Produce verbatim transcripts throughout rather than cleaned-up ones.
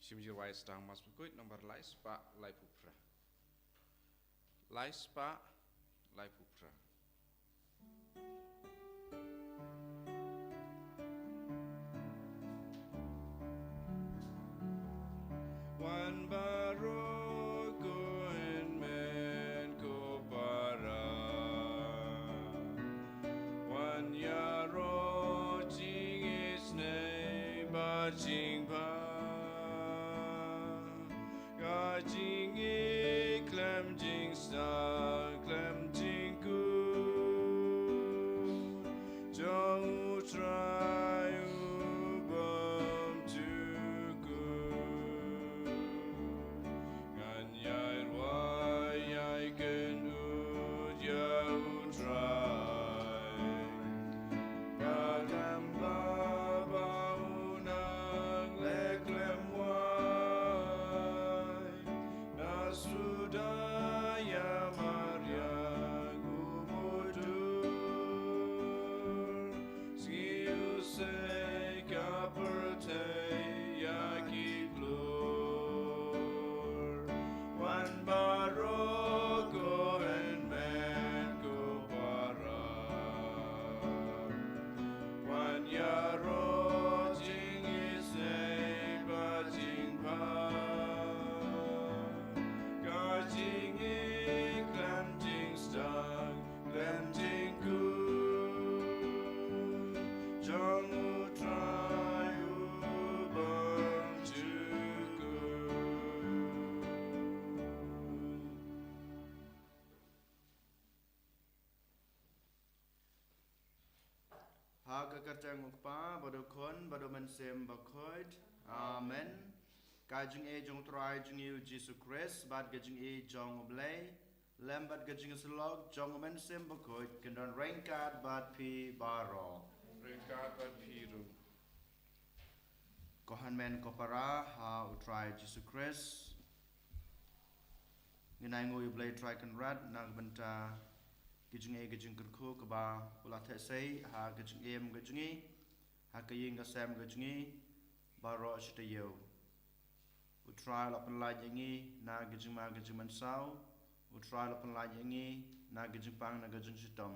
Shim Jingïarwai Sdang Mass Bakhuid number lai spah laiphew phra. Lai spah laiphew phra. Wan baroh ko hynmen ko para, wan ïaroh jingisynei bad jingpang. Ka jingïeit khlem jingsdang khlem jingkut jong U Trai u bym jukut. Ngan ïai rwai ïai kynnoh ïa U Trai. Ka kam ba u nang leh khlem wai. Na suda ïa mariang u mudur. Sngi u sei ka pyrthei ïa ki klur. Wan baroh ko hynmen ko para. Wan ïaroh jingisynei bad jingpang. Ka jingïeit khlem jingsdang khlem jingkut jong U Trai u bym jukut. Ha ka kyrteng U Kpa bad U Khun bad U Mynsiem Bakhuid. Amen. Ka jingïeit jong U Trai jong ngi U Jisu Khrist bad ka jingïeit jong U Blei lem bad ka jingïasyllok jong U Mynsiem Bakhuid kin don ryngkat bad phi baroh. Ryngkat bad phi ruh. Ko hynmen ko para ha U Trai Jisu Khrist. Ngin ai nguh ïa U Blei Trai Kynrad na ka bynta ki jingeh ki jingkyrkhu kaba u la theh sei ha ka jingim ka jong ngi, ha ka ïing ka sem ka jong ngi baroh shi taïew. U Trai u la pynlait ïa ngi na ka jingma ka jingmynsaw. U Trai u la pynlait ïa ngi na ka jingpang na ka jingshitom,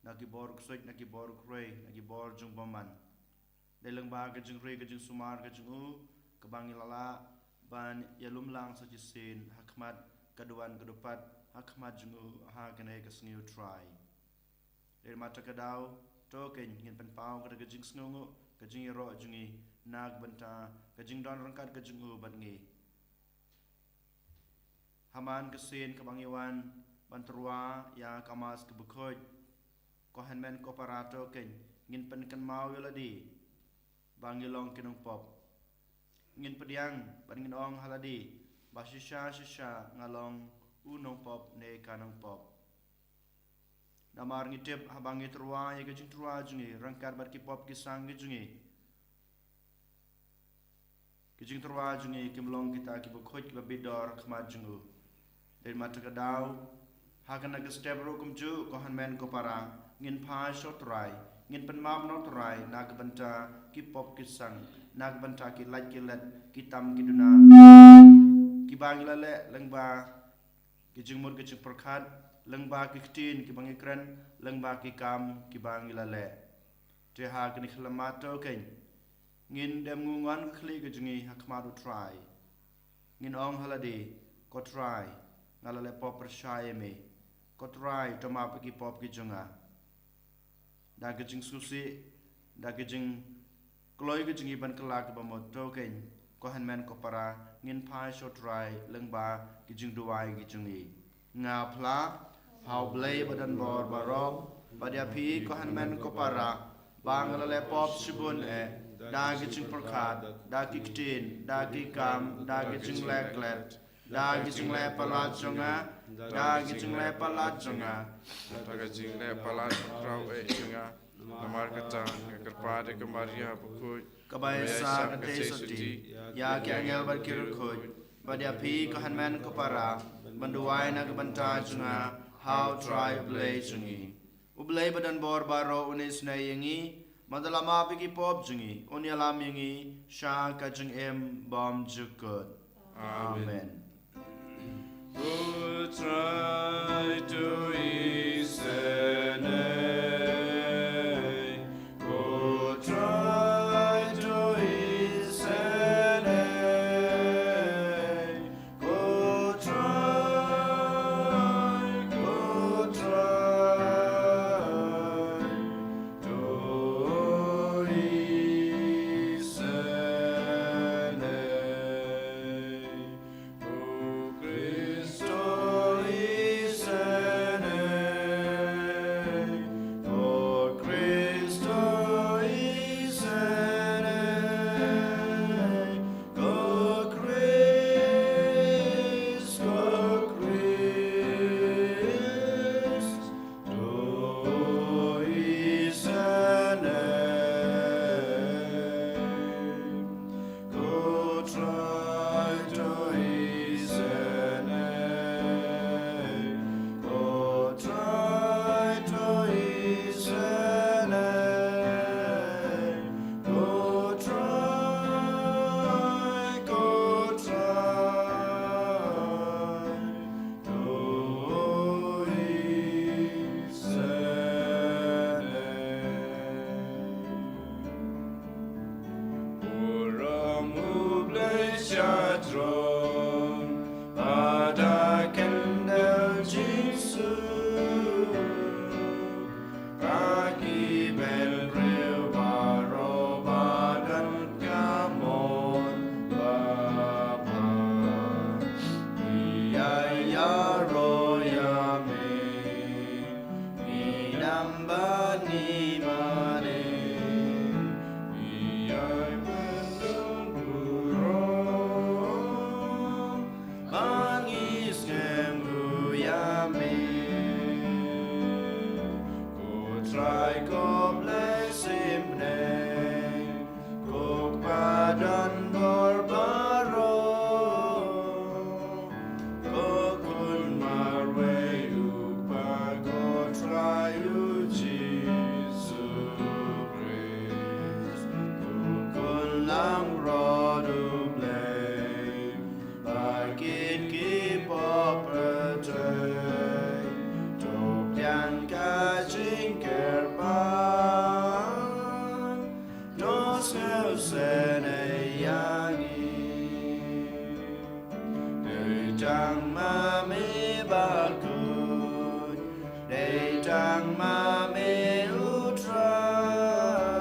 na ki bor ksuid, na ki bor khrei, na ki bor jingbymman. Dei lyngba ka jingri ka jingsumar ka jong u kaba ngi la lah ban ïalum lang sa shisien ha khmat ka duwan ka dupat ha khmat jong u ha kane ka sngi U Trai. Dei ma ta ka daw, to kein ngin pynpaw kata ka jingsngewnguh, ka jingïaroh jong ngi na ka bynta ka jingdon ryngkat ka jong u bad ngi. Ha man ka sien kaba ngi wan ban tyrwa ïa ka Mass kaba khuid, ko hynmen ko para, to kein ngin pynkynmaw ïa lade ba ngi long ki nongpop. Ngin pdiang bad ngin ong ha lade ba shisha shisha nga long u nongpop ne ka nongpop. Namar ngi tip haba ngi tyrwa ïa ka jingtyrwa jong ngi ryngkat bad ki pop ki sang ki jong ngi, ka jingtyrwa jong ngi kim long kita kiba khuid kiba bit dor ha khmat jong u. Dei ma ta ka daw, ha kane ka step ruh kumjuh, ko hynmen ko para, ngin phai sha U Trai, ngin pynmap na U Trai na ka bynta ki pop ki sang, na ka bynta ki lait ki let, ki tam ki duna kiba ngi la leh lyngba ki jingmut ki jingpyrkhat, lyngba ki ktien kiba ngi kren, lyngba ki kam kiba ngi la leh. Te ha kane ka lama, to kein ngin dem ngungan ka khlieh ka jong ngi ha khmat U Trai. Ngin ong ha lade, ko Trai, nga la leh pop pyrshah ïa me. Ko Trai, to map ïa ki pop ki jong nga. Da ka jingsngewsih, da ka jingkloi ka jong ngi ban kylla kaba mut, to kein ko hynmen ko para, ngin phai sha U Trai lyngba ki jingduwai ki jong ngi. Nga phla ha U Blei ba don bor baroh bad ïa phi ko hynmen ko para ba nga la leh pop shibun eh, da ki jingpyrkhat, da ki ktien, da ki kam, da ki jingleh klet, da ki jingleh palat jong nga, da ki jingleh palat jong nga, da ki jingleh palat khraw eh jong nga. Namar kata nga kyrpad ïa ka Maria bakhuid, kaba ïasah ka tei sotti ïa ki angel bad ki riewkhuid, bad ïa phi ko hynmen ko para, ban duwai na ka bynta jong nga ha U Trai U Blei jong ngi. U Blei ba don bor baroh un isynei ïa ngi, Manda la map ïa ki pop jong ngi, un ïalam ïa ngi sha ka jingim bymjukut. Amen. Amen. Ko Trai, to isynei. Ko Trai, to isynei. Ko Trai, ko Trai, to isynei. Ko Khrist, to isynei. Ko Khrist, to isynei. Ko Khrist, ko Khrist, to isynei. Ko Trai, to isynei. Ko Trai, to isynei. Ko Trai, ko Trai, to isynei. Burom U Blei sha throne, bad ha khyndew jingsuk. Ba ki bynriew baroh ba don ka mon babha, ki ïa ïaroh ïa me. Ngi ïam bad ngi mane, ngi ïai pynlong burom, ba ngi skhem ïa me. Ko Trai, ko Blei symbai, ko Kpa donbor baroh, ko Khun marwei U Kpa, ko Trai U Jisu Khrist, ko Khun langbrot U Blei, ba kit ki pop pyrthei, to pdiang ka jingkyrpad, to sngewsynei ïa ngi. Dei tang ma me bakhuid, dei tang ma me U Trai,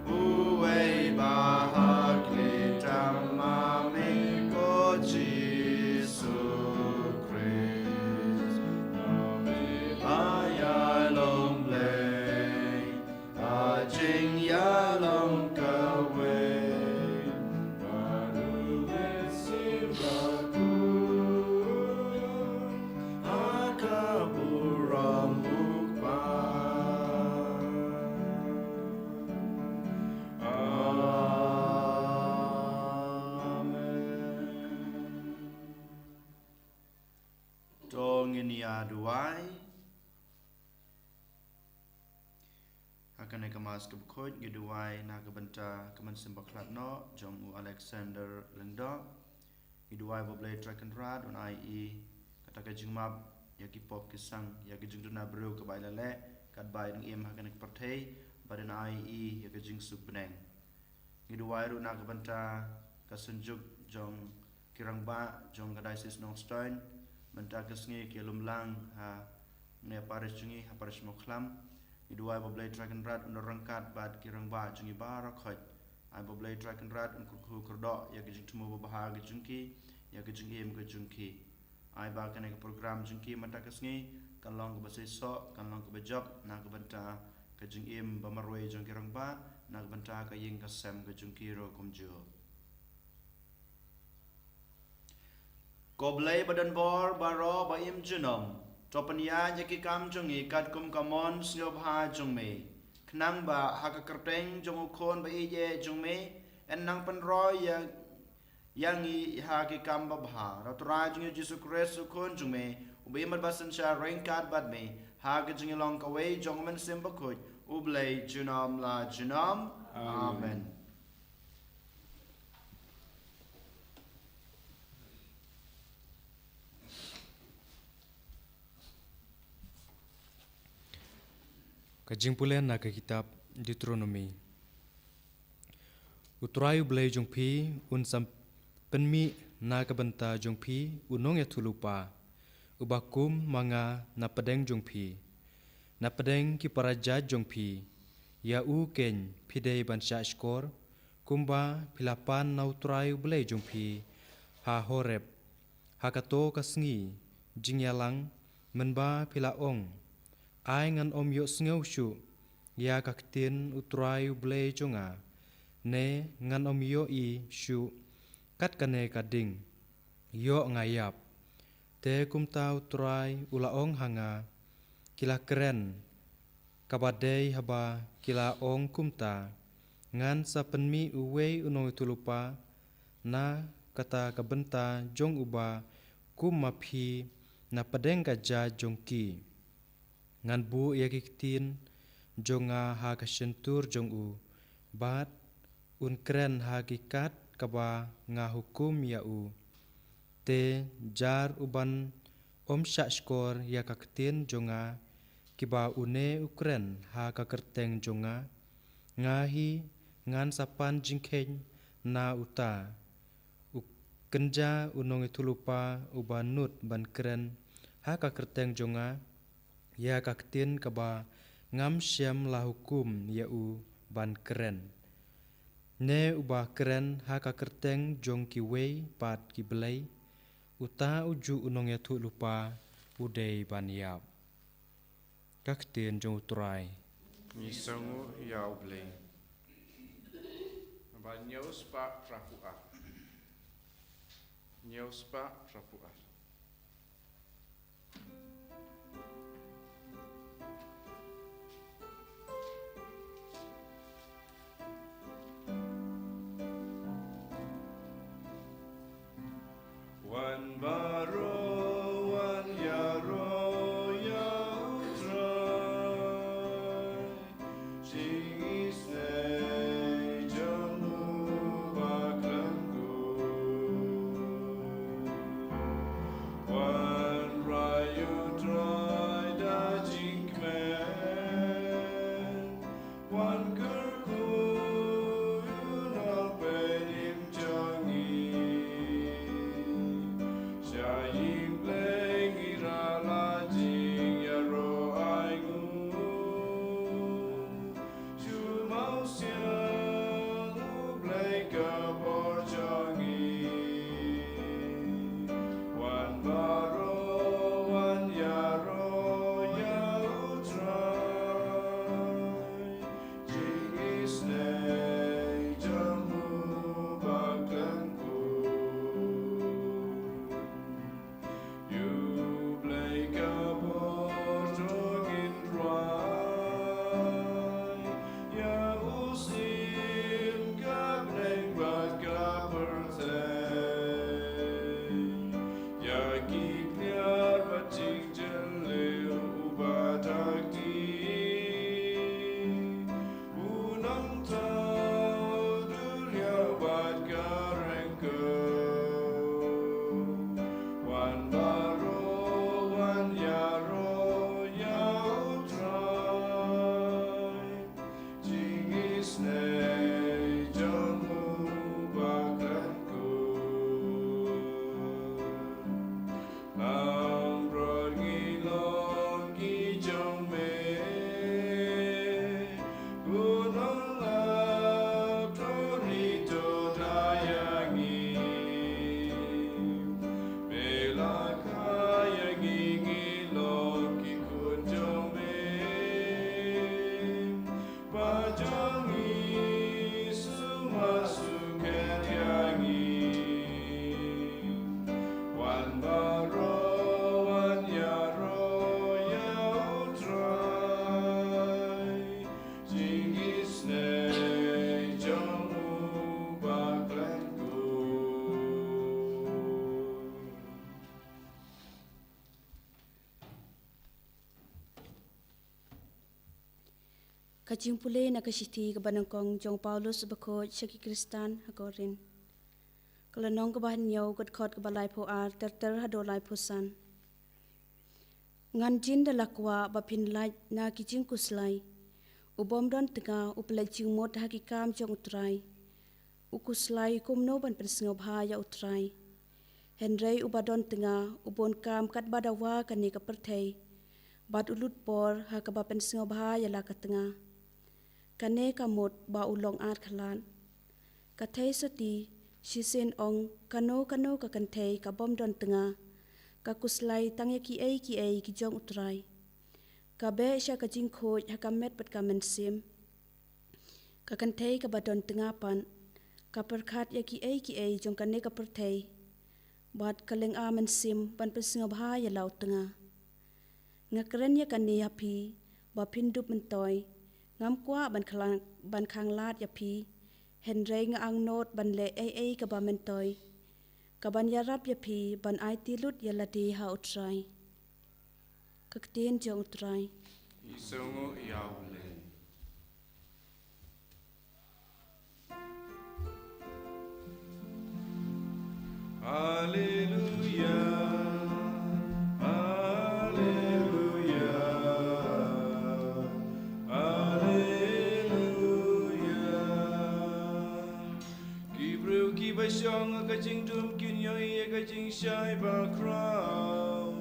uwei ba hakhleh tang ma me ko Jisu Khrist. Ma me ba ïalong Blei, ka jingïalong kawei, bad U Blei shisha bakhuid, ha ka burom U Kpa. Amen. To ngin ïa duwai. Ha kane ka Mass kaba khuid ngi duwai na ka bynta ka mynsiem bakhlad noh jong u Alexander Lyngdoh. Ngi duwai ba U Blei Trai Kynrad un ai ïa i kata ka jingmap ïa ki pop ki sang, ïa ka jingduna briew kaba i la leh, katba i dang im ha kane ka pyrthei, bad un ai ïa i ïa ka jingsuk bneng. Ngi duwai ruh na ka bynta ka synjuk jong ki rangbah jong ka Diocese Nongstoiñ, mynta ka sngi ki ïalum lang ha ne parish jong ngi, ha parish Mawkhlam. Ngi duwai ba U Blei Trai Kynrad un ryngkat bad ki rangbah jong ngi baroh khoit. Ai ba U Blei Trai Kynrad un kyrkhu kyrdoh ïa ka jingthmu babha ka jong ki, ïa ka jingim ka jong ki. Ai ba kane ka program jong ki mynta ka sngi kan long kaba seisoh, kan long kaba jop na ka bynta ka jingim ba marwei jong ki rangbah, na ka bynta ka ïing ka sem ka jong ki ruh kumjuh. Ko Blei ba donbor baroh ba im junom, to pynïaid ïa ki kam jong ngi katkum ka mon sngewbha jong me, khnang ba ha ka kyrteng jong U Khun ba ïeit jong me, yn nang pynroi ïa ïa ngi ha ki kam babha. Da U Trai jong ngi U Jisu Khrist U Khun jong me, uba im bad ba synshar ryngkat bad me ha ka jingïalong kawei jong U Mynsiem Bakhuid, U Blei junom la junom. Amen. Ka jingpule na ka kitab Deuteronomi. U Trai U Blei jong phi un sa pynmih na ka bynta jong phi u nongïathuhlypa uba kum ma nga na pdeng jong phi, na pdeng ki para jait jong phi. Ïa u keiñ phi dei ban shahshkor, kumba phi la pan na U Trai U Blei jong phi ha Horeb, ha kato ka sngi jingïalang, mynba phi la ong: Ai ngan ym ïohsngew shuh ïa ka ktien U Trai U Blei jong nga, ne ngan ym ïohi shuh kat kane ka ding, ïoh nga ïap. Te kumta U Trai u la ong ha nga: Ki la kren kaba dei haba ki la ong kumta: Ngan sa pynmih uwei u nongïathuhlypa na kata ka bynta jong uba kum ma phi na pdeng ka jait jong ki. Ngan buh ïa ki ktien jong nga ha ka shyntur jong u, bad un kren ha ki kat kaba nga hukum ïa u. Te jar uban ym shahshkor ïa ka ktien jong nga, kiba une u kren ha ka kyrteng jong nga, nga hi ngan sa pan jingkheiñ na uta. U kynja u nongïathuhlypa uba nud ban kren ha ka kyrteng jong nga ïa ka ktien kaba ngam shym la hukum ïa u ban kren, ne uba kren ha ka kyrteng jong kiwei pat ki blei, uta ujuh u nongïathuhlypa u dei ban ïap. Ka ktien jong U Trai. Ngi sngewnguh ïa U Blei. Ba hynñiew spah phra phew ar. Hynñiew spah phra phew ar. Wan baroh, wan ïaroh ïa U Trai. Jingisynei jong u ba khlem kut. Ka jingpule na ka shithi kaba nyngkong jong u Paulus bakhuid sha ki Khristan ha Korinth. Ka lynnong kaba hynñiew, ka dkhot kaba laiphew ar ter ter haduh laiphew san. Ngan jin da la kwah ba phin lait na ki jingkhuslai. U bym don tnga u pynlait jingmut ha ki kam jong u Trai. U khuslai kumno ban pynsngewbha ïa u Trai. Hynrei uba don tnga u bun kam katba dawa kane ka pyrthei, bad u lut por ha kaba pynsngewbha ïa la ka tnga. Kane ka mut ba u long ar khlad. Ka thei sati, shisien ong kano kano ka kynthei ka bym don tnga, ka khuslai tang ïa kiei kiei ki jong u Trai. Ka beh sha ka jingkhuid ha ka met bad ka mynsiem. Ka kynthei kaba don tnga pat ka pyrkhat ïa kiei kiei jong kane ka pyrthei, bad ka lynga mynsiem ban pynsngewbha ïa la u tnga. Nga kren ïa kane ha phi ba phin dup myntoi. Ngam kwah ban khlang, ban khang lad ïa phi. Hynrei nga angnud ban leh ei ei kaba myntoi, kaban ïarap ïa phi ban aiti lut ïa lade ha u Trai. Ka ktien jong u Trai. Ïasngew ïa u Blei. Haleluia, haleluia, haleluia. Ki briew kiba shong ha ka jingdum kin ïohi ïa ka jingshai bakhraw.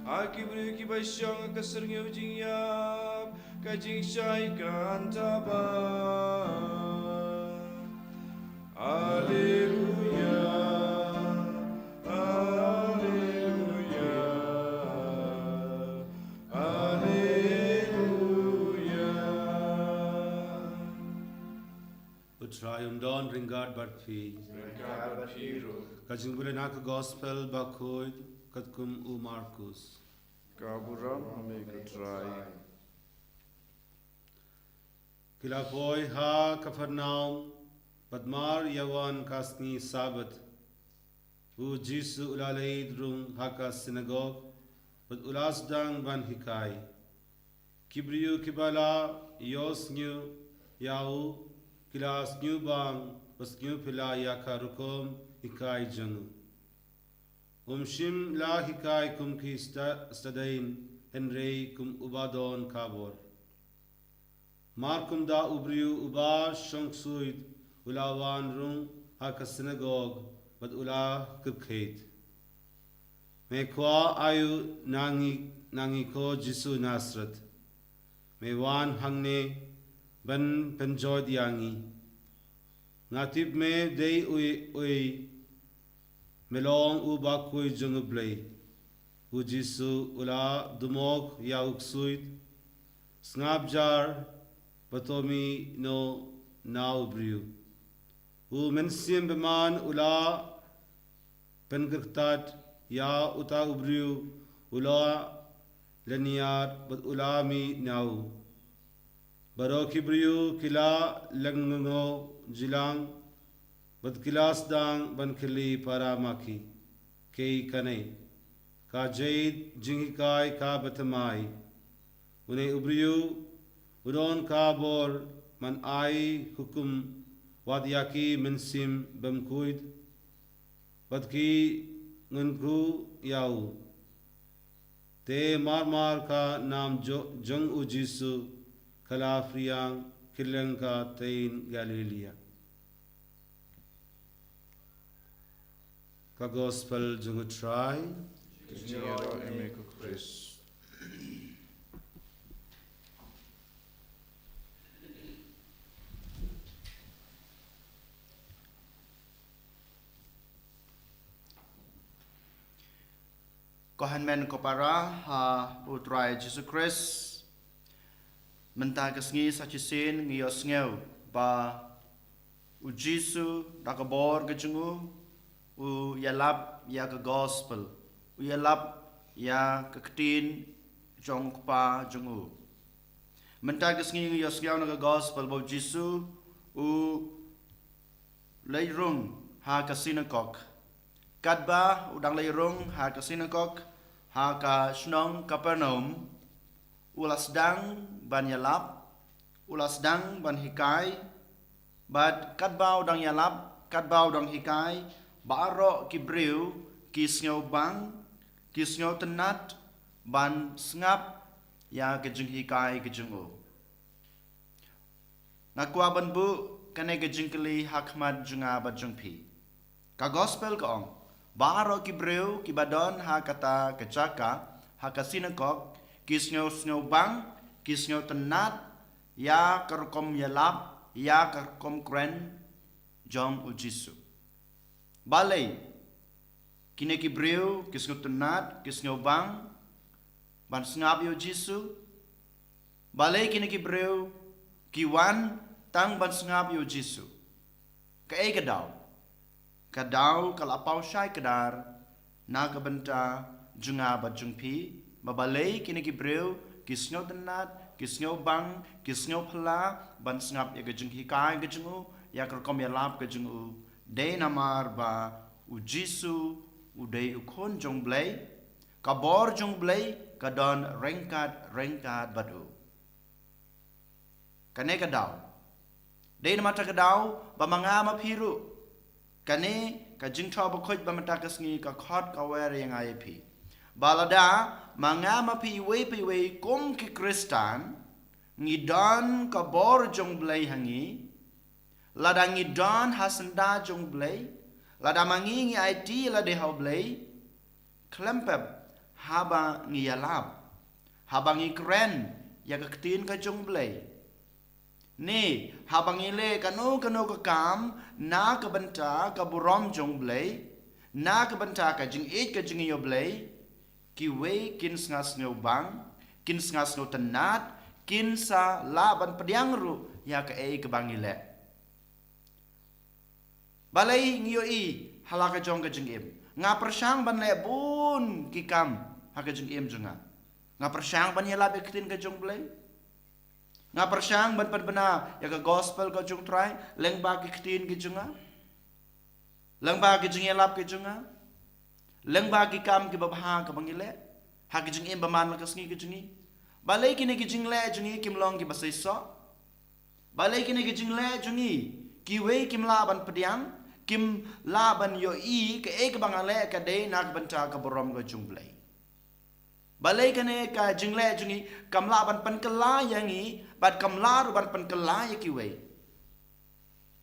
Ha ki briew kiba shong ha ka syrngiew jingïap, ka jingshai kan taba. Alleluia, alleluia, alleluia. U Trai un don ryngkat bad phi. Ryngkat bad phi ruh. Ka jingpule na ka Gospel bakhuid katkum u Markus. Ka burom ha me ko Trai. Ki la poi ha Kapernaum, bad mar ïa wan ka sngi Sabbath, u Jisu u la leit rung ha ka sinagog, bad u la sdang ban hikai. Ki briew kiba la ïohsngew ïa u ki la sngewbang bad sngewphylla ïa ka rukom hikai jong u. Um shym la hikai kum ki sta-, stadien, hynrei kum uba don ka bor. Mar kumta u briew uba shong ksuid u la wan rung ha ka sinagog bad u la kyrkhu, Me kwah aïu na ngi, na ngi ko Jisu Nasareth? Me wan hangne ban pynjot ïa ngi. Nga tip me dei uei uei, me long u bakhuid jong u Blei. U Jisu u la dumok ïa u ksuid, sngap jar, bad u mih noh na u briew. U mynsiem bymman u la pynkyrtad ïa uta u briew u la lynñiar bad u la mih na u. Baroh ki briew ki la lyngngoh jlang bad ki la sdang ban kylli para ma ki, Kaei kane? Ka jait jinghikai kaba thymmai. Une u briew u don ka bor ban ai hukum wat ïa ki mynsiem bymkhuid, bad ki ngaiñkhuh ïa u. Te mar mar ka nam jo-, jong u Jisu ka la phriang kylleng ka thaiñ Galilaïa. Ka Gospel jong u Trai. Ka jingïaroh ïa me ko Khrist. Ko hynmen ko para ha u Trai Jisu Khrist. Mynta ka sngi sa shisien ngi ïohsngew ba u Jisu da ka bor ka jong u, u ïalap ïa ka Gospel, u ïalap ïa ka ktien jong u Kpa jong u. Mynta ka sngi ngi ïohsngew na ka Gospel ba u Jisu u leit rung ha ka sinagog. Katba u dang leit rung ha ka sinagog ha ka shnong Kapernaum, u la sdang ban ïalap, U la sdang ban hikai, bad katba u dang ïalap, katba u dang hikai, baroh ki briew ki sngewbang, ki sngewtynnat ban sngap ïa ka jinghikai ka jong u. Nga kwah ban buh kane ka jingkylli ha khmat jong nga bad jong phi. Ka gospel ka ong, baroh ki briew kiba don ha kata ka jaka, ha ka synagog, ki sngew sngewbang, ki sngewtynnat ïa ka rukom ïalap, ïa ka rukom kren jong u Jisu. Balei kine ki briew ki sngewtynnat, ki sngewbang ban sngap ïa u Jisu? Balei kine ki briew ki wan tang ban sngap ïa u Jisu? Kaei ka daw? Ka daw ka la paw shai kdar na ka bynta jong nga bad jong phi, ba balei kine ki briew ki sngewtynnat, ki sngewbang, ki sngewphylla ban sngap ïa ka jinghikai ka jong u, ïa ka rukom ïalap ka jong u. Dei namar ba u Jisu u dei u Khun jong u Blei, ka bor jong u Blei ka don ryngkat ryngkat bad u. Kane ka daw. Dei namar kata ka daw ba ma nga ma phi ruh, kane ka Jingthoh Bakhuid ba mynta ka sngi ka khot ka wer ïa nga ïa phi, ba lada ma nga ma phi iwei pa iwei kum ki Khristan ngi don ka bor jong u Blei ha ngi, lada ngi don ha syndah jong u Blei, lada ma ngi ngi aiti ïa lade ha u Blei, khlem pep haba ngi ïalap, haba ngi kren ïa ka ktien ka jong u Blei, ne haba ngi leh kano kano ka kam na ka bynta ka burom jong u Blei, na ka bynta ka jingïeit ka jong ngi ïa u Blei, kiwei kin sa sngewbang, kin sa sngewtynnat, kin sa lah ban pdiang ruh ïa kaei kaba ngi leh. Balei ngi ïohi ha la ka jong ka jingim? Nga pyrshang ban leh bun ki kam ha ka jingim jong nga. Nga pyrshang ban ïalap ïa ka ktien ka jong u Blei. Nga pyrshang ban pynbna ïa ka gospel ka jong u Trai lyngba ki ktien ki jong nga, lyngba ki jingïalap ki jong nga, lyngba ki kam kiba bha kaba ngi leh ha ka jingim ba man la ka sngi ka jong ngi. Balei kine ki jingleh jong ngi kim long kiba seisoh? Balei kine ki jingleh jong ngi kiwei kim lah ban pdiang, kim lah ban ïohi kaei kaba nga leh ka dei na ka bynta ka burom ka jong u Blei? Balei kane ka jingleh jong ngi kam lah ban pynkylla ïa ngi bad kam lah ruh ban pynkylla ïa kiwei?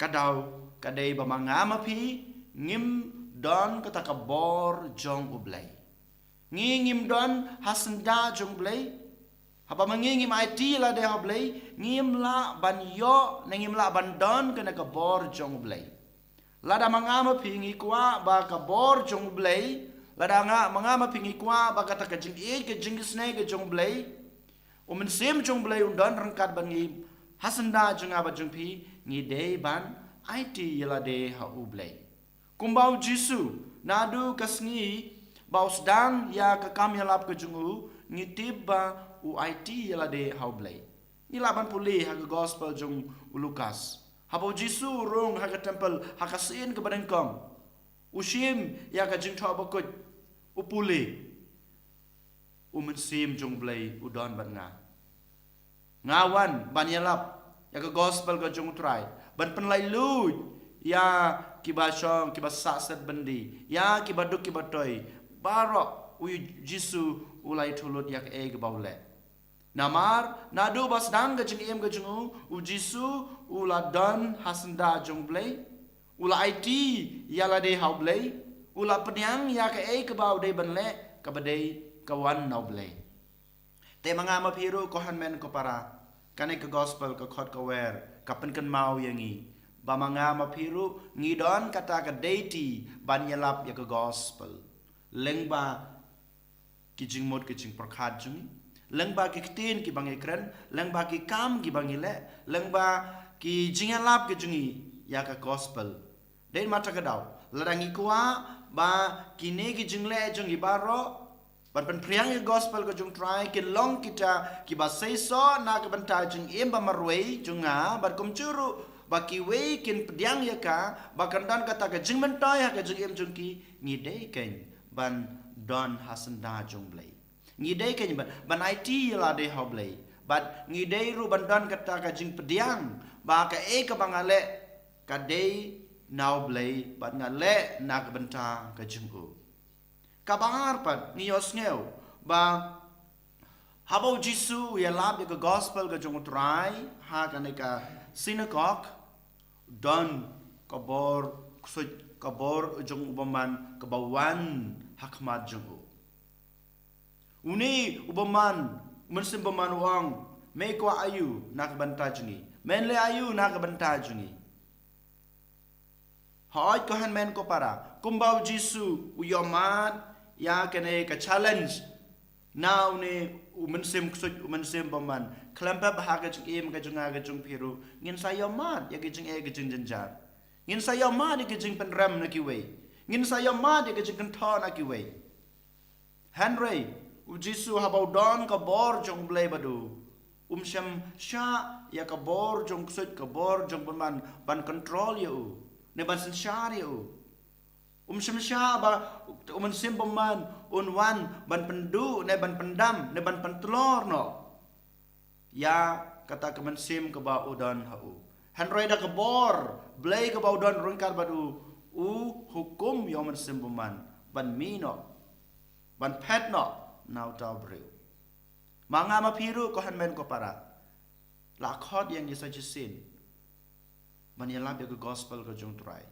Ka daw ka dei ba ma nga ma phi ngim don kata ka bor jong u Blei. Ngi ngim don ha syndah jong u Blei. Haba ma ngi ngim aiti ïa lade ha u Blei, ngim lah ban ïoh ne ngim lah ban don kane ka bor jong u Blei. Lada ma nga ma phi ngi kwah ba ka bor jong u Blei, lada nga ma nga ma phi ngi kwah ba kata ka jingïeit ka jingisynei ka jong u Blei, u Mynsiem jong u Blei un don ryngkat bad ngi ha syndah jong nga bad jong phi, ngi dei ban aiti ïa lade ha u Blei. Kumba u Jisu, naduh ka sngi ba u sdang ïa ka kam ïalap ka jong u, ngi tip ba u aiti ïa lade ha u Blei. Ngi lah ban pule ha ka gospel jong u Lukas. Haba u Jisu u rung ha ka templ ha ka sien kaba nyngkong, u shim ïa ka Jingthoh Bakhuid, u pule, u Mynsiem jong u Blei u don bad nga. Nga wan ban ïalap ïa ka gospel ka jong u Trai, ban pynlait luid ïa kiba shong, kiba sah set byndi, ïa kiba duk kiba toi. Baroh u Jisu u la ïathuh lut ïa kaei kaba u leh. Namar naduh ba sdang ka jingim ka jong u, u Jisu u la don ha syndah jong u Blei, u la aiti ïa lade ha u Blei, u la pdiang ïa kaei kaba u dei ban leh, kaba dei ka wan na u Blei. Te ma nga ma phi ruh ko hynmen ko para, kane ka gospel ka khot ka wer ka pynkynmaw ïa ngi ba ma nga ma phi ruh ngi don kata ka duty ban ïalap ïa ka gospel lyngba ki jingmut ki jingpyrkhat jong ngi, lyngba ki ktien kiba ngi kren, lyngba ki kam kiba ngi leh, lyngba ki jingïalap ki jong ngi ïa ka gospel. Dei namar kata ka daw, lada ngi kwah ba kine ki jingleh jong ngi baroh ban pynphriang ïa ka gospel ka jong u Trai kin long kita kiba seisoh na ka bynta jingim ba marwei jong nga bad kumjuh ruh ba kiwei kin pdiang ïa ka, ba kan don kata ka jingmyntoi ha ka jingim jong ki, ngi dei kein ban don ha syndah jong u Blei. Ngi dei kein ban, ban aiti ïa lade ha u Blei, Bad ngi dei ruh ban don kata ka jingpdiang ba kaei kaba nga leh ka dei na U Blei bad nga leh na ka bynta ka jong u. Kaba ar pat ngi ïohsngew ba haba U Jisu u ïalap ïa ka gospel ka jong U Trai ha kane ka synagogue, don ka bor ksuid, ka bor jong u bymman kaba wan ha khmat jong u. Une u bymman, u mynsiem bymman u ong, me kwah aïu na ka bynta jong ngi? Men leh aïu na ka bynta jong ngi? Hooid ko hynmen ko para, kumba U Jisu u ïohmad ïa kane ka challenge na une u mynsiem ksuid, u mynsiem bymman, khlem pep ha ka jingim ka jong nga ka jong phi ruh, ngin sa ïohmad ïa ka jingeh ka jingjynjar. Ngin sa ïohmad ïa ka jingpynrem na kiwei. Ngin sa ïohmad ïa ka jingkynthoh na kiwei. Hynrei U Jisu haba u don ka bor jong U Blei bad u, um shym shah ïa ka bor jong ksuid, ka bor jong bymman ban control ïa u, ne ban synshar ïa u. Um shym shah ba u mynsiem bymman un wan ban pynduh ne ban pyndam ne ban pyntlor noh ïa kata ka mynsiem kaba u don ha u. Hynrei da ka bor Blei kaba u don ryngkat bad u, u hukum ïa u mynsiem bymman ban mih noh, ban phet noh na uta u briew. Ma nga ma phi ruh ko hynmen ko para, la khot ïa ngi sa shisien ban ïalap ïa ka gospel ka jong U Trai.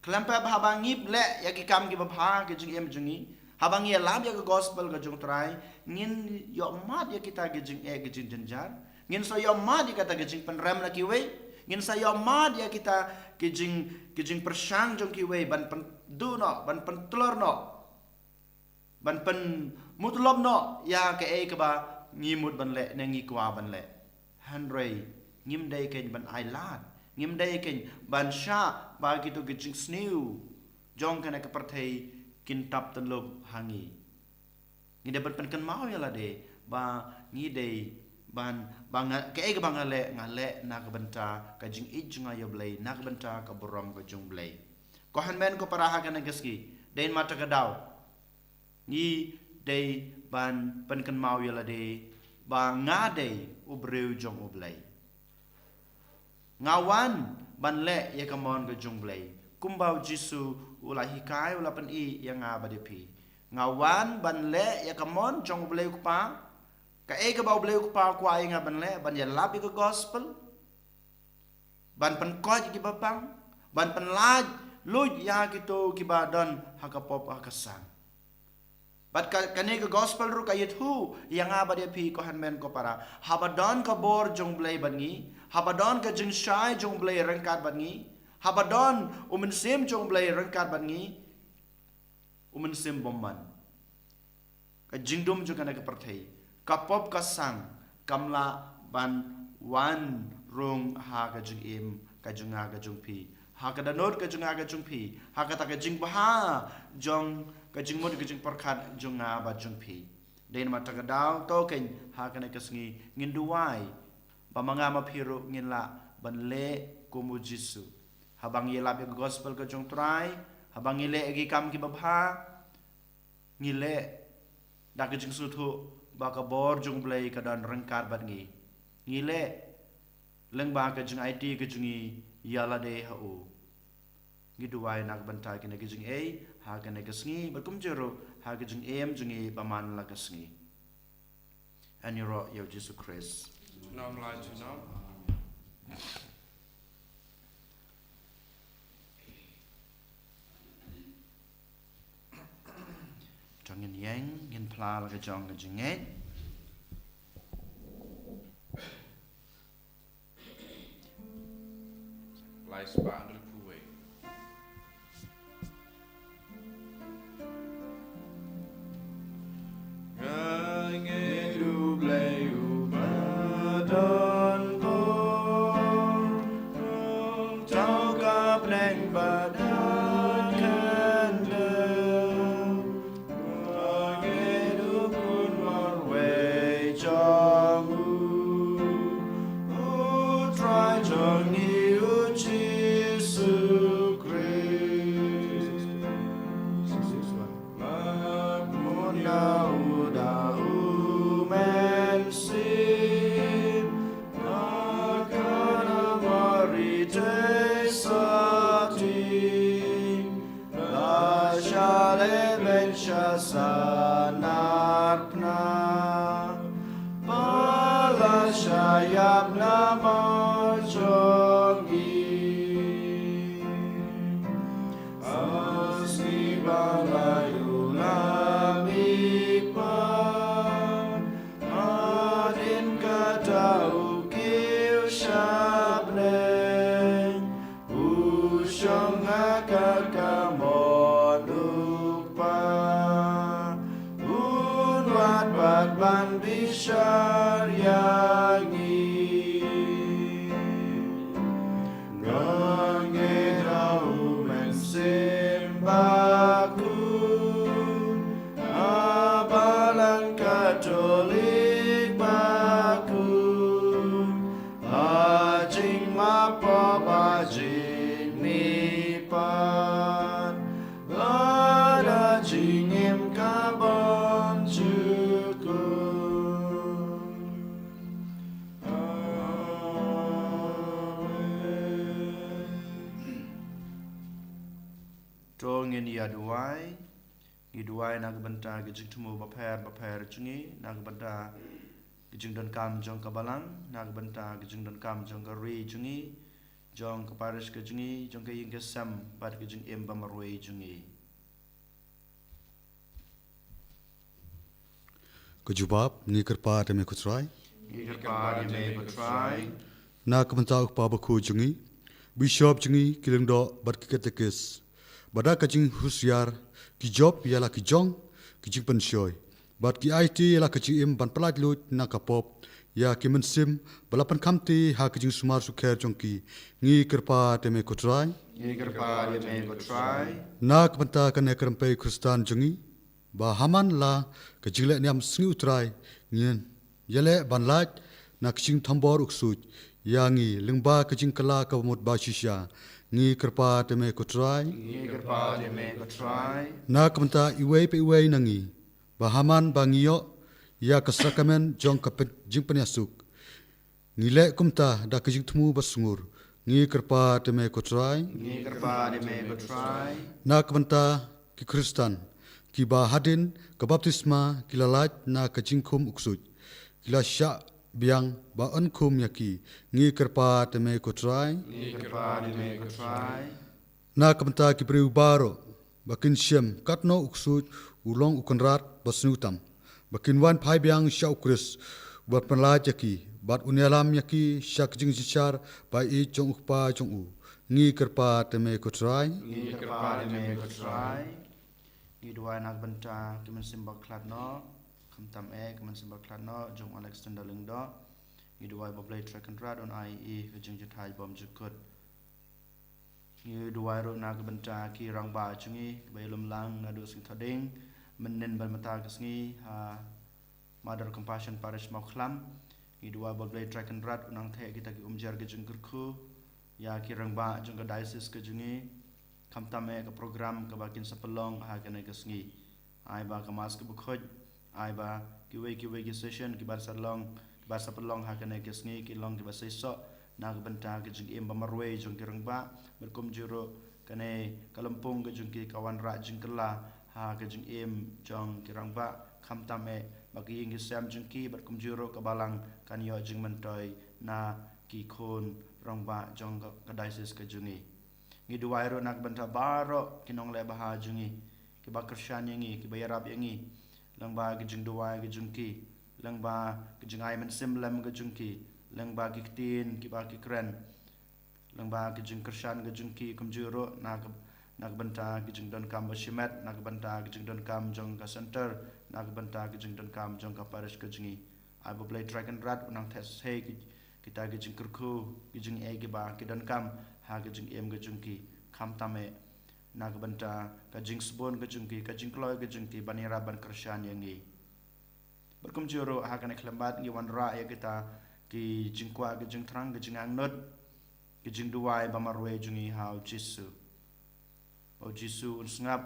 Khlem pep haba ngi leh ïa ki kam kiba bha ha ka jingim jong ngi, haba ngi ïalap ïa ka gospel ka jong U Trai, ngin ïohmad ïa kita ki jingeh ki jingjynjar. Ngin sa ïohmad ïa kita ki jingpynrem na kiwei. Ngin sa ïohmad ïa kita ki jing, ki jingpyrshang jong kiwei ban pynduh noh, ban pyntlor noh, ban pynmutlop noh ïa kaei kaba ngi mut ban leh ne ngi kwah ban leh. Hynrei ngim dei kein ban ailad, ngim dei kein ban shah ba kito ki jingsniew jong kane ka pyrthei kin tap tynlup ha ngi. Ngi dei ban pynkynmaw ïa lade ba ngi dei ban, ba nga, kaei kaba nga leh, nga leh na ka bynta ka jingïeit jong nga ïa U Blei, na ka bynta ka burom ka jong U Blei. Ko hynmen ko para, ha kane ka sngi, dei ma kata ka daw ngi dei ban pynkynmaw ïa lade ba nga dei u briew jong U Blei. Nga wan ban leh ïa ka mon ka jong U Blei. Kumba U Jisu u la hikai, u la pyni ïa nga bad ïa phi. Nga wan ban leh ïa ka mon jong U Blei U Kpa. Kaei kaba U Blei U Kpa u kwah ïa nga ban leh, ban ïalap ïa ka gospel, ban pynkoit ïa kiba pang, ban pynlait luid ïa kito kiba don ha ka pop ha ka sang. Bad ka, kane ka gospel ruh ka ïathuh ïa nga bad ïa phi ko hynmen ko para, haba don ka bor jong U Blei bad ngi, haba don ka jingshai jong U Blei ryngkat bad ngi, haba don u mynsiem jong U Blei ryngkat bad ngi, u mynsiem bymman, ka jingdum jong kane ka pyrthei, ka pop ka sang, kam lah ban wan rung ha ka jingim ka jong nga ka jong phi, ha ka dohnud ka jong nga ka jong phi, ha kata ka jingbha jong ka jingmut ka jingpyrkhat jong nga bad jong phi. Dei namar kata ka daw, to kein ha kane ka sngi ngin duwai ba ma nga ma phi ruh ngin lah ban leh kum U Jisu. Haba ngi ïalap ïa ka gospel ka jong U Trai, haba ngi leh ïa ki kam kiba bha, ngi leh da ka jingsngewthuh ba ka bor jong U Blei ka don ryngkat bad ngi. Ngi leh lyngba ka jingaiti ka jong ngi ïa lade ha u. Ngi duwai na ka bynta kine ki jingeh ha kane ka sngi, bad kumjuh ruh ha ka jingim jong ngi ba man la ka sngi. Ngi ïaroh ïa U Jisu Khrist. Junom la junom. To ngin ïeng, ngin phla la ka jong ka jingngeit. Lai spah hynriewphew wei. Nga ngeit U Blei uba don bor, u thaw ka bneng bad ha khyndew. Nga ngeit U Khun marwei Sanar pna, ba la shah ïap na maw jong ngi. Asngi ba la ïoh lam i pat, hadien kata u kiew sha bneng. U shong ha ka kamon u Kpa, un wad pat ban bishar ïa ngi. Nga ngeit ha u Mynsiem Bakhuid, ha Balang Katholik bakhuid, ha jingmap pop, ha jingmihpat, bad ha jingim ka bymjukut. Amen. To ngin ïa duwai. Ngi duwai na ka bynta ka jingthmu bapher bapher jong ngi, na ka bynta ka jingdonkam jong ka balang, na ka bynta ka jingdonkam jong ka ri jong ngi, jong ka parish ka jong ngi, jong ka ïing ka sem, bad ka jingim ba marwei jong ngi. Ka jubab, ngi kyrpad ïa me ko Trai. Ngi kyrpad ïa me ko Trai. Na ka bynta u Kpa Bakhuid jong ngi, bishop jong ngi, ki lyngdoh bad ki katekis, ba da ka jinghusiar ki jop ïa la ki jong ki jingpynshoi, bad ki aiti ïa la ka jingim ban pyllait luid na ka pop, ïa ki mynsiem ba la pynkhamti ha ka jingsumar sukher jong ki. Ngi kyrpad ïa me ko Trai. Ngi kyrpad ïa me ko Trai. Na ka bynta kane ka rympei Khristan jong ngi, ba ha man la ka jingleh niam Sngi U Trai, ngin ïaleh ban lait na ka jingthombor u ksuid ïa ngi lyngba ka jingkylla kaba mut ba shisha. Ngi kyrpad ïa me ko Trai. Ngi kyrpad ïa me ko Trai. Na ka bynta iwei pa iwei na ngi, ba ha man ba ngi ïoh ïa ka sakramen jong ka pyn-, jingpynïasuk, ngi leh kumta da ka jingthmu ba sngur. Ngi kyrpad ïa me ko Trai. Ngi kyrpad ïa me ko Trai. Na ka bynta ki Khristan kiba hadien ka baptisma ki la lait na ka jingkhum u ksuid, ki la shah biang ba yn khum ïa ki. Ngi kyrpad ïa me ko Trai. Ngi kyrpad ïa me ko Trai. Na ka bynta ki briew baroh ba kin shem katno u ksuid u long u kynrad ba sniew tam, ba kin wan phai biang sha u Khrist, uba pynlait ïa ki bad un ïalam ïa ki sha ka jingjynjar ba ïeit jong u Kpa jong u. Ngi kyrpad ïa me ko Trai. Ngi kyrpad ïa me ko Trai. Ngi duwai na ka bynta ki mynsiem ba khlad noh, khamtam eh ki mynsiem ba khlad noh jong Alexander Lyngdoh. Ngi duwai ba U Blei Trai Kynrad un ai ïa ki ka jingjahthait bymjukut. Ngi duwai ruh na ka bynta ki rangbah jong ngi kiba ïalum lang naduh sngi Thohdieng mynnin bad mynta ka sngi ha Mother Compassion Parish Mawkhlam. Ngi duwai ba U Blei Trai Kynrad un nang theh kita ki umjer ka jingkyrkhu ïa ki rangbah jong ka diocese ka jong ngi, khamtam eh ka program kaba kin sa pynlong ha kane ka sngi. Ai ba ka Mass kaba khuid, ai ba kiwei kiwei ki session kiba sa long, kiba sa pynlong ha kane ka sngi ki long kiba seisoh na ka bynta ka jingim ba marwei jong ki rangbah, bad kumjuh ruh kane ka lympung ka jong ki ka wanrah jingkylla ha ka jingim jong ki rangbah, khamtam eh ba ki ïing ki sem jong ki bad kumjuh ruh ka balang kan ïoh jingmyntoi na ki khun rangbah jong ka, ka diocese ka jong ngi. Ngi duwai ruh na ka bynta baroh ki nongleh bha jong ngi, kiba kyrshan ïa ngi, kiba ïarap ïa ngi, lyngba ki jingduwai ki jong ki, lyngba ki jingai mynsiem lem ki jong ki, lyngba ki ktien kiba ki kren, lyngba ki jingkyrshan ki jong ki, kumjuh ruh na ka, na ka bynta ki jingdonkam ba shimet, na ka bynta ki jingdonkam jong ka center, na ka bynta ki jingdonkam jong ka parish ka jong ngi. Ai ba U Blei Trai Kynrad un nang theh sei ki, kita ki jingkyrkhu, ki jingeh kiba ki donkam ha ka jingim ka jong ki, khamtam eh na ka bynta ka jingsbun ka jong ki, ka jingkloi ka jong ki ban ïarap ban kyrshan ïa ngi. Bad kumjuh ruh ha kane ka khyllipmat ngi wanrah ïa kita ki jingkwah, ki jingthrang, ki jingangnud, ki jingduwai ba marwei jong ngi ha U Jisu. Ba U Jisu un sngap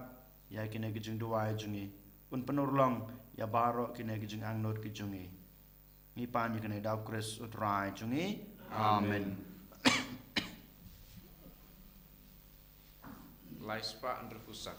ïa kine ki jingduwai jong ngi, un pynurlong ïa baroh kine ki jingangnud ki jong ngi. Ngi pan ïa kane da U Khrist U Trai jong ngi. Amen. Lai spah hynriewphew saw.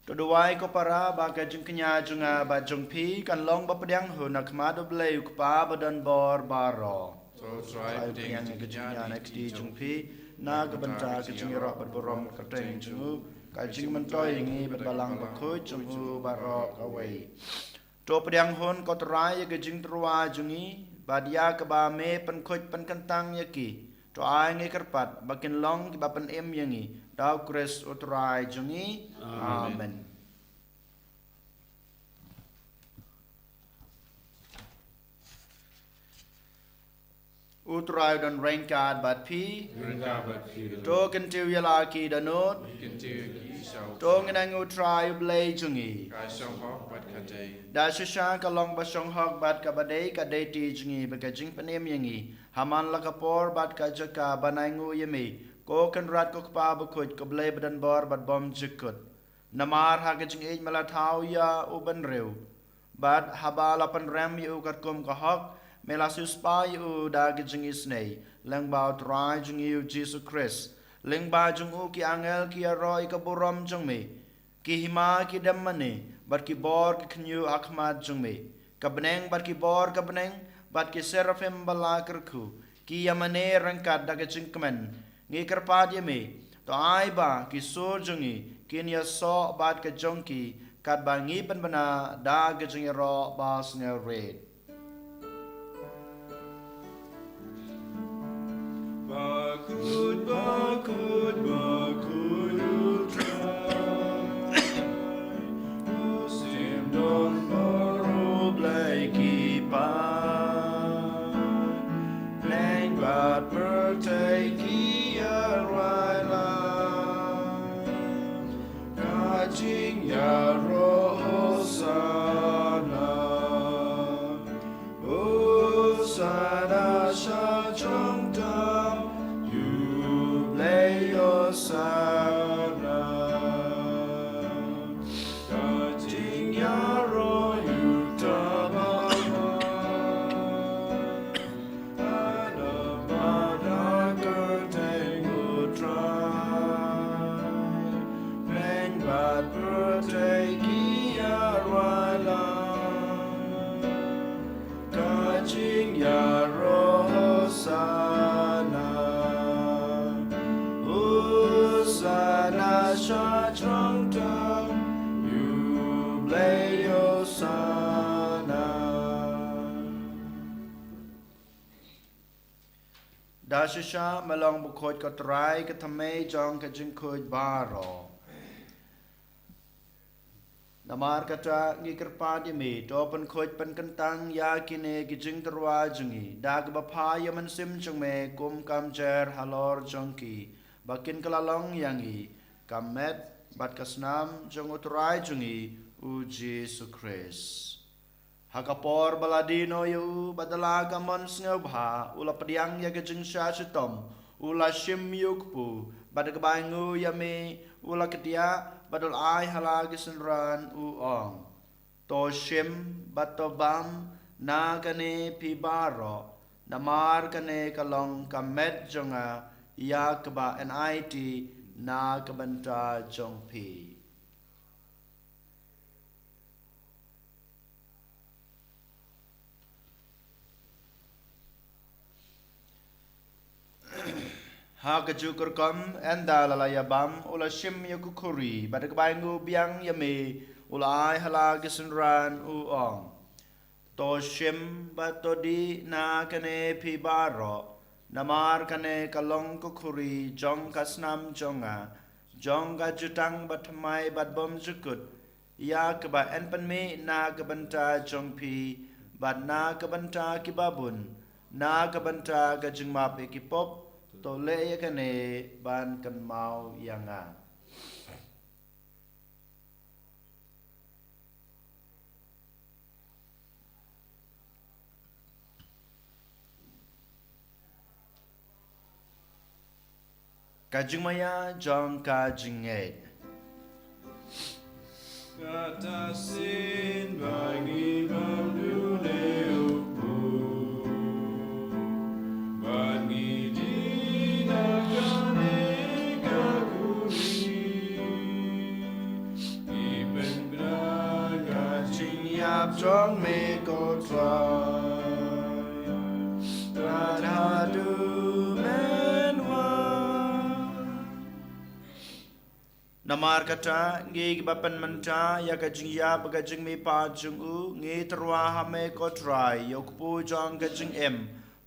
To duwai ko para ba ka jingkñia jong nga bad jong phi kan long ba pdiang hun ha khmat U Blei U Kpa ba don bor baroh. To Trai, pdiang ka jingkñia na kti jong phi na ka bynta ka jingïaroh bad burom kyrteng jong u, ka jingmyntoi ïa ngi bad Balang Bakhuid jong u baroh kawei. To pdiang hun ko Trai ïa ka jingtyrwa jong ngi bad ïa kaba me pynkhuid pynkyntang ïa ki. To ai ngi kyrpad ba kin long kiba pynim ïa ngi da U Khrist U Trai jong ngi. Amen. Amen. U Trai u don ryngkat bad phi. Ryngkat bad phi. To kyntiew ïa la ki dohnud. Kyntiew ïa ki sha U Trai. To ngin ïa U Trai U Blei jong ngi. Ka shong hok bad ka dei. Da shisha ka long ba shong hok bad kaba dei ka dei ti jong ngi bad ka jingpynim ïa ngi ha man la ka por bad ka jaka ban ainguh ïa me, ko Kynrad ko Kpa Bakhuid, ko Blei ba don bor bad bymjukut. Namar ha ka jingïeit me la thaw ïa u bynriew. Bad haba la pynrem ïa u katkum ka hok, me la siewspah ïa u da ka jingisynei lyngba U Trai jong ngi U Jisu Khrist. Lyngba jong u ki angel ki ïaroh ïa ka burom jong me. Ki hima ki dem mane bad ki bor ki khñiuh ha khmat jong me. Ka bneng bad ki bor ka bneng bad ki seraphim ba la kyrkhu ki ïamane ryngkat da ka jingkmen. Ngi kyrpad ïa me, to ai ba ki sur jong ngi kin ïasoh bad ka jong ki katba ngi pynbna da ka jingïaroh basngewrit. Bakhuid, bakhuid, bakhuid U Trai. U shim don bor, U Blei ki paid. Bneng bad pyrthei ki ïarwai lang. Ka jingïaroh Hosana. Hosana sha jong tam, U Blei Hosana. Ka jingïaroh U Trai ba Da shisha me long bakhuid ko Trai, ka thymmei jong ka jingkhuid baroh. Namar kata ngi kyrpad ïa me, to pynkhuid pynkyntang ïa kine ki jingtyrwa jong ngi da kaba phah ïa u Mynsiem jong me kum ka mjer halor jong ki, ba kin kylla long ïa ngi ka met bad ka snam jong u Trai jong ngi u Jisu Khrist. Ha ka por ba la die noh ïa u, bad da la ka mon sngewbha, u la pdiang ïa ka jingshah shitom, u la shim ïa u kpu, bad da kaba ainguh ïa me, u la kdiah, bad u la ai ha la ki synran, u ong: To shim bad to bam na kane phi baroh, namar kane ka long ka met jong nga ïa kaba yn aiti na ka bynta jong phi. Ha kajuh ka rukom, ynda la la ïa bam, u la shim ïa ka khuri, bad da kaba ainguh biang ïa me, u la ai ha la ki synran, u ong: To shim bad to dih na kane phi baroh, namar kane ka long ka khuri jong ka snam jong nga, jong ka jutang bathymmai bad bymjukut, ïa kaba yn pynmih na ka bynta jong phi, bad na ka bynta ki babun, na ka bynta ka jingmap ïa ki pop. To leh ïa kane ban kynmaw ïa nga. Ka jingmaïa jong ka jingngeit. Kata sien ba ngi bam dune u kpu, ba ngi dih na kane ka khuri. Ngi pynbna ka jingïap jong me ko Trai, bad haduh men wan. Namar kata, ngi kiba pynmynta ïa ka jingïap bad ka jingmihpat jong u, ngi tyrwa ha me ko Trai, ïa u kpu jong ka jingim,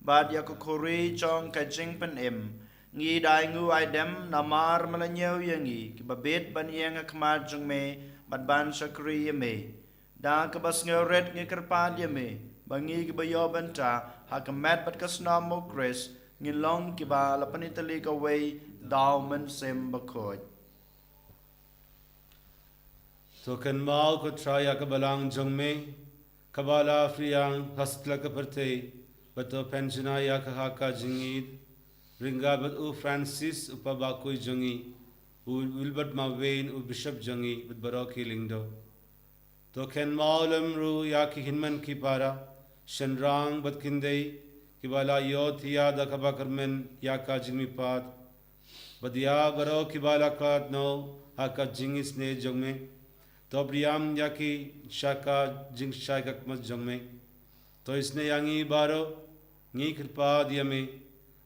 bad ïa ka khuri jong ka jingpynim. Ngi da ainguh aidem namar me la ñiew ïa ngi, kiba bit ban ïeng ha khmat jong me, bad ban shakri ïa me. Da kaba sngewrit ngi kyrpad ïa me, ba ngi kiba ïoh bynta ha ka met bad ka snam u Khrist, ngin long kiba la pynitylli kawei da u Mynsiem Bakhuid. To kynmaw ko Trai ïa ka balang jong me, kaba la pdiang ha satlak ka pyrthei, bad to pynjngai ïa ka ha ka jingïeid, ryngkat bad u Francis u Papa Bakhuid jong ngi, u Wilbert Marwein u Bishop jong ngi, bad baroh ki lyngdoh. To kynmaw lem ruh ïa ki hynmen ki para, shynrang bad khyndai, kiba la ïohthiah da kaba kyrmen ïa ka jingmihpat, bad ïa baroh kiba la khlad noh ha ka jingisynei jong me. To pdiang ïa ki sha ka jingshai khadkhyndai jong me. To isynei ïa ngi baroh, ngi kyrpad ïa me,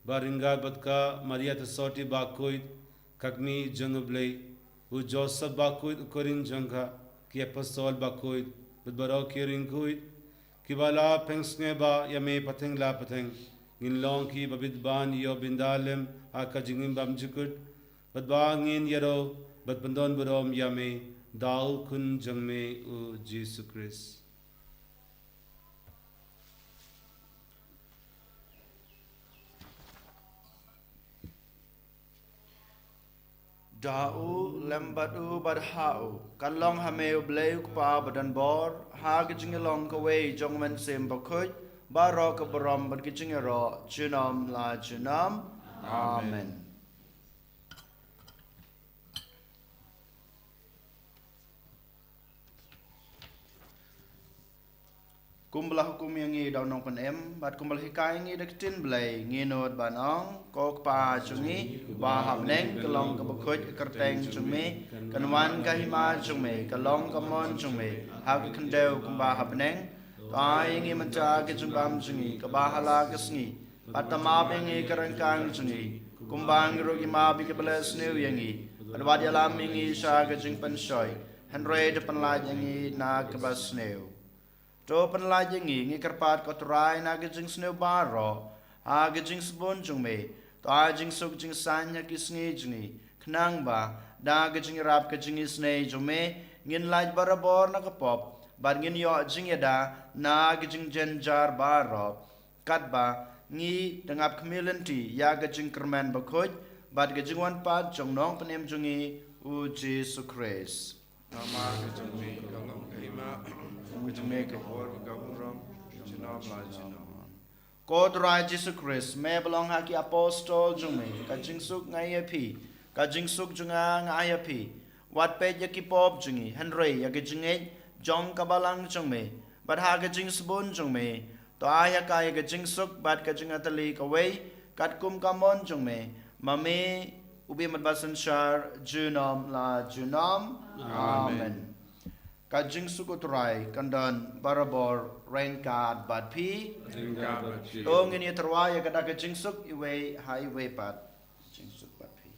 ba ryngkat bad ka Maria Theisotti Bakhuid, ka kmie jong u Blei, u Joseph Bakhuid u khun jong ka, ki apostol bakhuid, bad baroh ki riewkhuid, kiba la pynsngewbha ïa me pateng la pateng, ngin long kiba bit ban ïoh bynta lem ha ka jingim bymjukut, bad ba ngin ïaroh bad pyndonburom ïa me, da u Khun jong me u Jisu Khrist. Da u, lem bad u, bad ha u, kan long ha me u Blei u Kpa badonbor, ha ka jinglong kawei jong u Mynsiem Bakhuid, baroh ka burom bad ka jingïaroh, junom la junom. Amen. Amen. Kumba la hukum ïa ngi da u nongpynim, bad kumba la hikai ïa ngi da ka ktien Blei, ngi nud ban ong: Ko Kpa jong ngi, uba ha bneng, ka long kaba khuid ka kyrteng jong me, kan wan ka hima jong me, ka long ka mon jong me, ha ka khyndew kumba ha bneng. To ai ïa ngi mynta ka jingbam jong ngi kaba ha la ka sngi, bad to map ïa ngi ka ryngkang jong ngi, kumba ngi ruh ngi map ïa kiba leh sniew ïa ngi, bad wat ïalam ïa ngi sha ka jingpynshoi, hynrei to pynlait ïa ngi na kaba sniew. To pynlait ïa ngi, ngi kyrpad ko Trai, na ka jingsniew baroh, Ha ka jingsbun jong me, to ai jingsuk jingsaiñ ha ki sngi jong ngi, khnang ba da ka jingïarap ka jingisynei jong me, ngin lait barabor na ka pop, bad ngin ïoh jingïada na ka jingjynjar baroh, katba ngi dang ap khmih lynti ïa ka jingkyrmen bakhuid bad ka jingwan pat jong Nongpynim jong ngi, u Jisu Khrist. Namar ka jong me ka long ka hima, ka jong me ka bor bad ka burom, junom la junom. Ko Trai Jisu Khrist, me ba long ha ki apostol jong me, ka jingsuk nga ai ïa phi, ka jingsuk jong nga nga ai ïa phi. Wat peit ïa ki pop jong ngi, hynrei ïa ka jingngeit jong ka balang jong me, bad ha ka jingsbun jong me, to ai ïa ka ïa ka jingsuk bad ka jingatylli kawei, katkum ka mon jong me, ma me u bym bad ba synshar junom la junom. Amen. Amen. Ka jingsuk u Trai kan don barabor ryngkat bad phi. Ryngkat bad phi. To ngin ïa tyrwa ïa kata ka jingsuk iwei ha iwei pat. Jingsuk bad phi.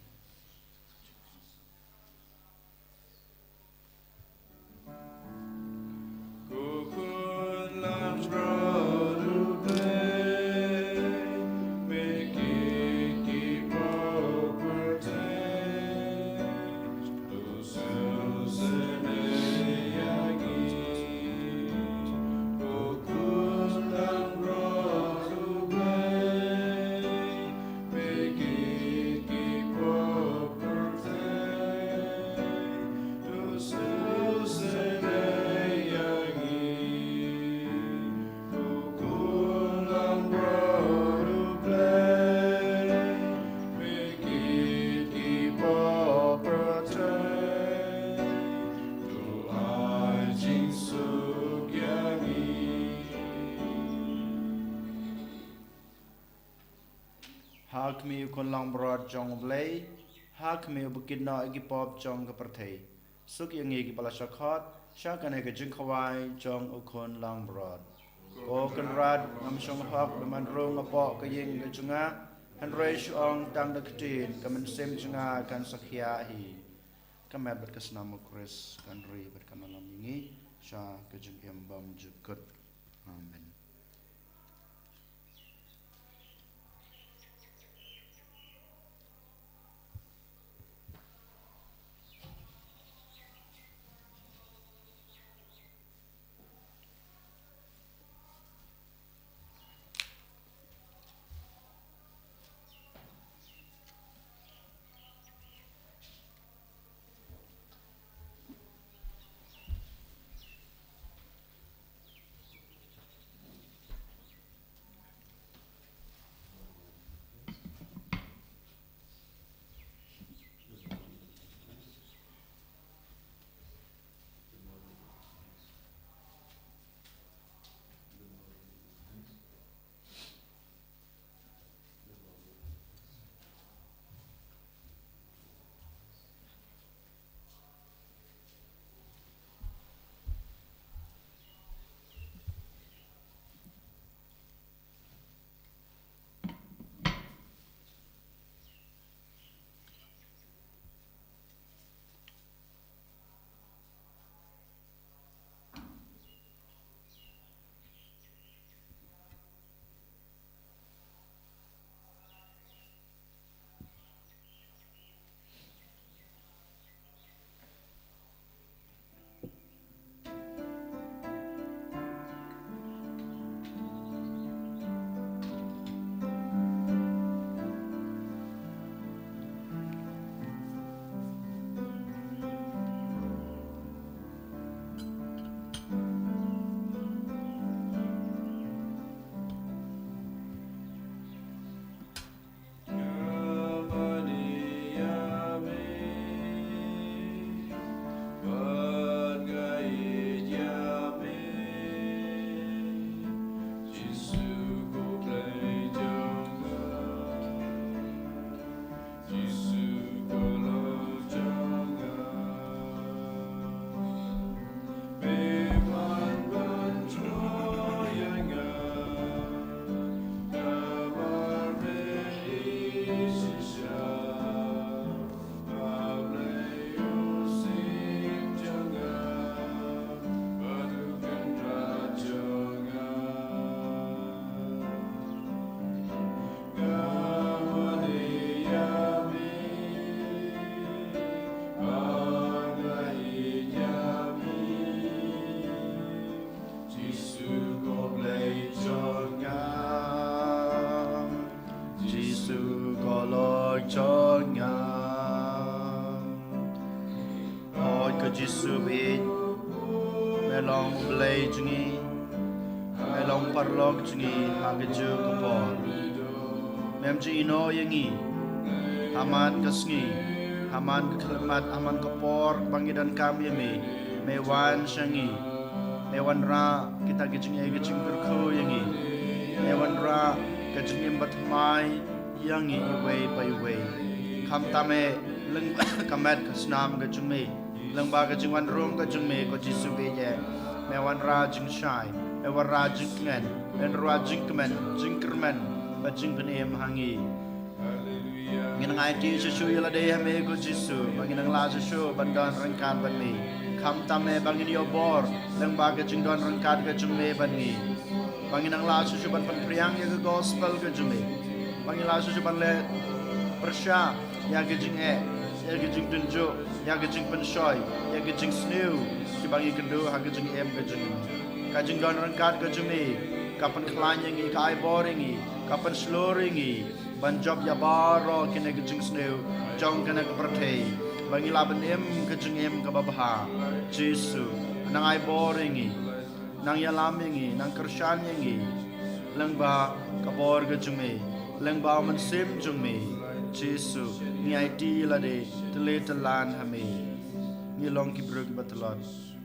Ha khmih u Khun Langbrot jong U Blei, ha khmih u ba kit noh ïa ki pop jong ka pyrthei. Suk ïa ngi ki ba la shah khot sha kane ka jingkhawai jong u Khun Langbrot. Ko Kynrad, ngam shong hok ba man rung hapoh ka ïing ka jong nga, hynrei shu ong tang da ka ktien, ka mynsiem jong nga kan sa khiah hi. Ka met bad ka snam u Khrist kan ri bad kan ïalam ïa ngi sha ka jingim bymjukut. Amen. Ko lok jong nga. Oi ko Jisu bit, me long Blei jong ngi, me long paralok jong ngi ha kajuh ka por. Mem ju ïehnoh ïa ngi ha man ka sngi, ha man ka khyllipmat, ha man ka por ba ngi donkam ïa me. Me wan sha ngi, me wanrah kita ki jingeh ki jingkyrkhu ïa ngi, me wanrah ka jingim bathymmai ïa ngi iwei pa iwei. Khamtam eh lyngba ka met ka snam ka jong me, lyngba ka jingwan rung ka jong me ko Jisu bit, me wanrah jingshai, me wanrah jingkmen, me wanrah jingkmen, jingkyrmen bad jingpynim ha ngi. Ngi nang aiti shuh shuh ïa lade ha me ko Jisu, ba ngi nang lah shuh shuh ban don ryngkat bad me. Khamtam eh ba ngin ïoh bor lyngba ka jingdon ryngkat ka jong me bad ngi, ba ngi nang lah shuh shuh ban pynphriang ïa ka gospel ka jong me, ba ngi lah shuh shuh ban leh pyrshah ïa ka jingeh, ïa ka jingtynjuh, ïa ka jingpynshoi, ïa ka jingsniew kiba ngi kynduh ha ka jingim ka jong ngi. Ka jingdon ryngkat ka jong me ka pynkhlaiñ ïa ngi, ka ai bor ïa ngi, ka pynshlur ïa ngi ban jop ïa baroh kine ki jingsniew jong kane ka pyrthei, ba ngi lah ban im ka jingim kaba bha. Jisu, nang ai bor ïa ngi, nang ïalam ïa ngi, nang kyrshan ïa ngi lyngba ka bor ka jong me, lyngba u Mynsiem jong me. Jisu, ngi aiti ïa lade tylli tyllan ha me. Ngi long ki briew kiba tlot,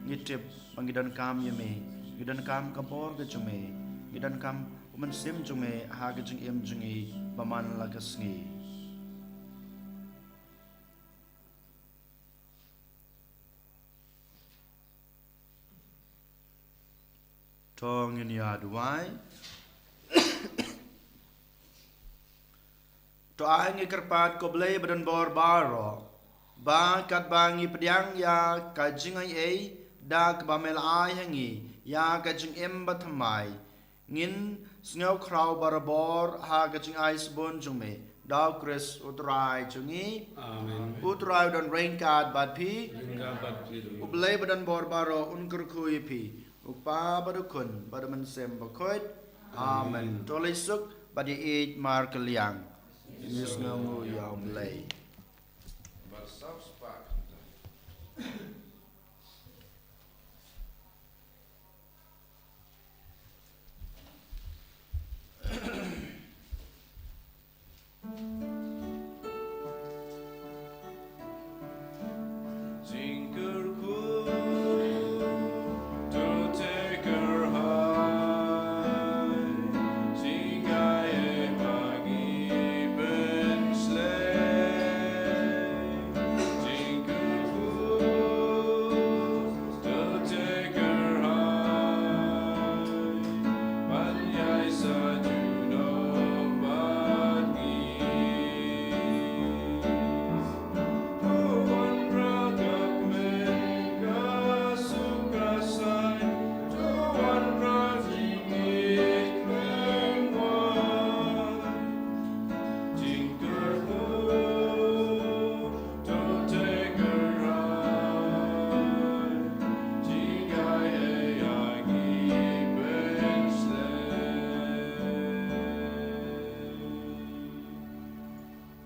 ngi tip ba ngi donkam ïa me, ngi donkam ka bor ka jong me, ngi donkam u Mynsiem jong me ha ka jingim jong ngi ba man la ka sngi. To ngin ïa duwai. To ai ngi kyrpad ko Blei ba don bor baroh, ba katba ngi pdiang ïa ka jingaiei da kaba me la ai ha ngi ïa ka jingim bathymmai, ngin sngew khraw barabor ha ka jingai sbun jong me, da u Khrist u Trai jong ngi. Amen. U Trai u don ryngkat bad phi. Ryngkat bad phi ruh. U Blei ba don bor baroh un kyrkhu ïa phi, u Kpa bad u Khun bad u Mynsiem Bakhuid. Amen. Amen. To leit suk bad ïeit markylliang. Ngi sngewnguh ïa u Blei.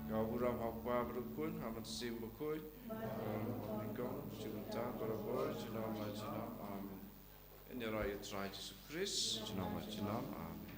Ka burom ha u Kpa bad u Khun, ha u Mynsiem Bakhuid. Burom ha u Trai, barabor, junom la junom. Amen. Ïa u Trai Jisu Khrist, junom la junom. Amen.